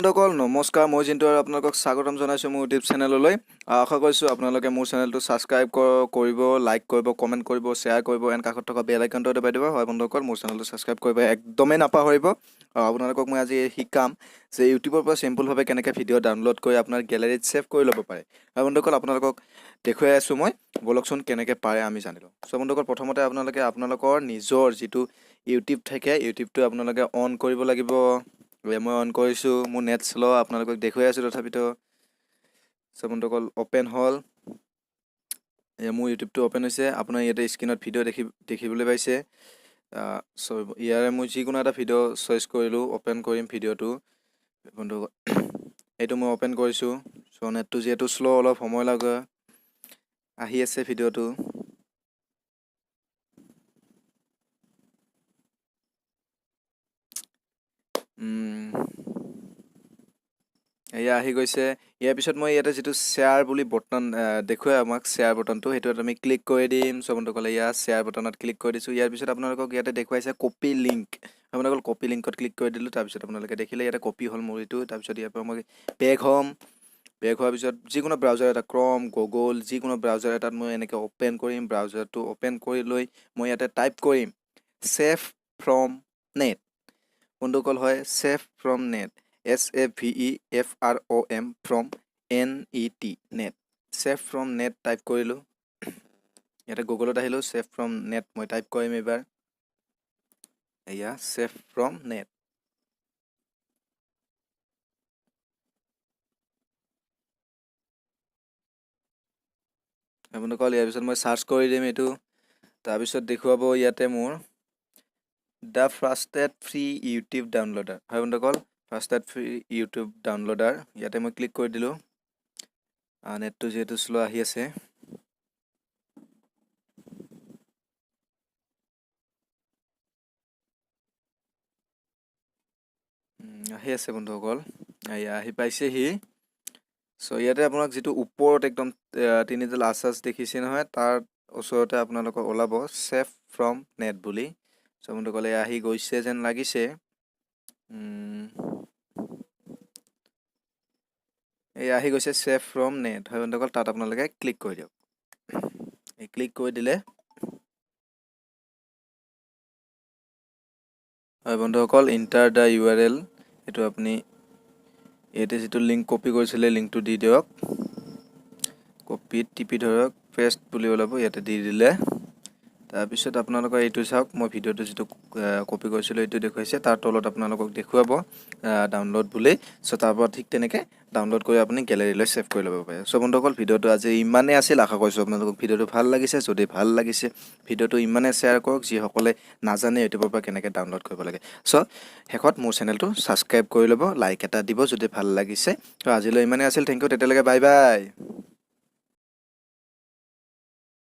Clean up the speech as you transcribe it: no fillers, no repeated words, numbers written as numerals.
বন্ধুসকল, নমস্কাৰ। মই জিন্তু আৰু আপোনালোকক স্বাগতম জনাইছোঁ মোৰ ইউটিউব চেনেললৈ। আশা কৰিছোঁ আপোনালোকে মোৰ চেনেলটো ছাবস্ক্ৰাইব কৰিব, লাইক কৰিব, কমেণ্ট কৰিব, শ্বেয়াৰ কৰিব এণ্ড কাষত থকা বেল আইকনটো দবাই দিব। হয় বন্ধুসকল, মোৰ চেনেলটো ছাবস্ক্ৰাইব কৰিব একদমেই নাপাহৰিব। আৰু আপোনালোকক মই আজি শিকাম যে ইউটিউবৰ পৰা চিম্পুলভাৱে কেনেকৈ ভিডিঅ' ডাউনলোড কৰি আপোনাৰ গেলেৰীত ছেভ কৰি ল'ব পাৰে। হয় বন্ধুসকল, আপোনালোকক দেখুৱাই আছোঁ মই। ব'লকচোন, কেনেকৈ পাৰে আমি জানি লওঁ। চ' বন্ধুসকল, প্ৰথমতে আপোনালোকে আপোনালোকৰ নিজৰ যিটো ইউটিউব থাকে, ইউটিউবটো আপোনালোকে অন কৰিব লাগিব। মই অন কৰিছোঁ, মোৰ নেট শ্ল', আপোনালোকক দেখুৱাই আছোঁ তথাপিতো। চ' বন্ধুসকল, অ'পেন হ'ল। এয়া মোৰ ইউটিউবটো অ'পেন হৈছে। আপোনাৰ ইয়াতে স্ক্ৰীণত ভিডিঅ' দেখিবলৈ পাইছে। চ' ইয়াৰে মই যিকোনো এটা ভিডিঅ' চইচ কৰিলোঁ, অ'পেন কৰিম ভিডিঅ'টো। বন্ধুসকল, এইটো মই অ'পেন কৰিছোঁ। চ' নেটটো যিহেতু শ্ল', অলপ সময় লাগে, আহি আছে ভিডিঅ'টো। এয়া আহি গৈছে। ইয়াৰ পিছত মই ইয়াতে যিটো শ্বেয়াৰ বুলি বটন দেখুৱাই আমাক, শ্বেয়াৰ বটনটো, সেইটোত আমি ক্লিক কৰি দিম। চ' বন্ধুসকলে, ইয়াৰ শ্বেয়াৰ বটনত ক্লিক কৰি দিছোঁ। ইয়াৰ পিছত আপোনালোকক ইয়াতে দেখুৱাইছে কপি লিংক। আপোনালোকক কপি লিংকত ক্লিক কৰি দিলোঁ। তাৰপিছত আপোনালোকে দেখিলে ইয়াতে কপি হ'ল মোৰ এইটো। তাৰপিছত ইয়াৰ পৰা মই বেক হ'ম। বেক হোৱাৰ পিছত যিকোনো ব্ৰাউজাৰ এটা, ক্ৰম, গুগল, যিকোনো ব্ৰাউজাৰ এটাত মই এনেকৈ অ'পেন কৰিম। ব্ৰাউজাৰটো অ'পেন কৰি লৈ মই ইয়াতে টাইপ কৰিম ছেভ ফ্ৰম নেট। বন্ধুসকল, হয়, save from net, SAVEFROM from NET, net, save from net type কৰিলোঁ। ইয়াতে গুগলত আহিলোঁ, ছেভ ফ্ৰম নেট মই টাইপ কৰিম এইবাৰ। এয়া ছেভ ফ্ৰম নেট। বন্ধুসকল, ইয়াৰ পিছত মই চাৰ্চ কৰি দিম এইটো। তাৰপিছত দেখুৱাব ইয়াতে মোৰ the fastest free YouTube downloader। হয় বন্ধুসকল, ফাষ্টেষ্ট ফ্ৰী ইউটিউব ডাউনলোডাৰ, ইয়াতে মই ক্লিক কৰি দিলোঁ। নেটটো যিহেতু শ্ল', আহি আছে। আহি আছে বন্ধুসকল, এয়া আহি পাইছেহি। চ' ইয়াতে আপোনাক যিটো ওপৰত একদম তিনিডাল আঁচ আঁচ দেখিছে নহয়, তাৰ ওচৰতে আপোনালোকৰ ওলাব ছেভ ফ্ৰম নেট বুলি। চ' বন্ধুসকলে, এয়া আহি গৈছে যেন লাগিছে। এই আহি গৈছে ছেভ ফ্ৰম নেট। হয় বন্ধুসকল, তাত আপোনালোকে ক্লিক কৰি দিয়ক। এই ক্লিক কৰি দিলে, হয় বন্ধুসকল, ইণ্টাৰ the URL, এইটো আপুনি ইয়াতে যিটো লিংক কপি কৰিছিলে, লিংকটো দি দিয়ক। কপিত টিপি ধৰক, পেষ্ট বুলি ওলাব, ইয়াতে দি দিলে। তাৰপিছত আপোনালোকৰ এইটো চাওক, মই ভিডিঅ'টো যিটো কপি কৰিছিলোঁ, এইটো দেখুৱাইছে। তাৰ তলত আপোনালোকক দেখুৱাব ডাউনলোড বুলি। চ' তাৰ পৰা ঠিক তেনেকৈ ডাউনলোড কৰি আপুনি গেলেৰীলৈ ছেভ কৰি ল'ব পাৰে। চ' বন্ধুসকল, ভিডিঅ'টো আজি ইমানেই আছিল। আশা কৰিছোঁ আপোনালোকক ভিডিঅ'টো ভাল লাগিছে। যদি ভাল লাগিছে, ভিডিঅ'টো ইমানেই শ্বেয়াৰ কৰক যিসকলে নাজানে ইউটিউবৰ পৰা কেনেকৈ ডাউনলোড কৰিব লাগে। চ' শেষত মোৰ চেনেলটো ছাবস্ক্ৰাইব কৰি ল'ব, লাইক এটা দিব যদি ভাল লাগিছে। ত' আজিলৈ ইমানেই আছিল। Thank U. তেতিয়ালৈকে বাই বাই।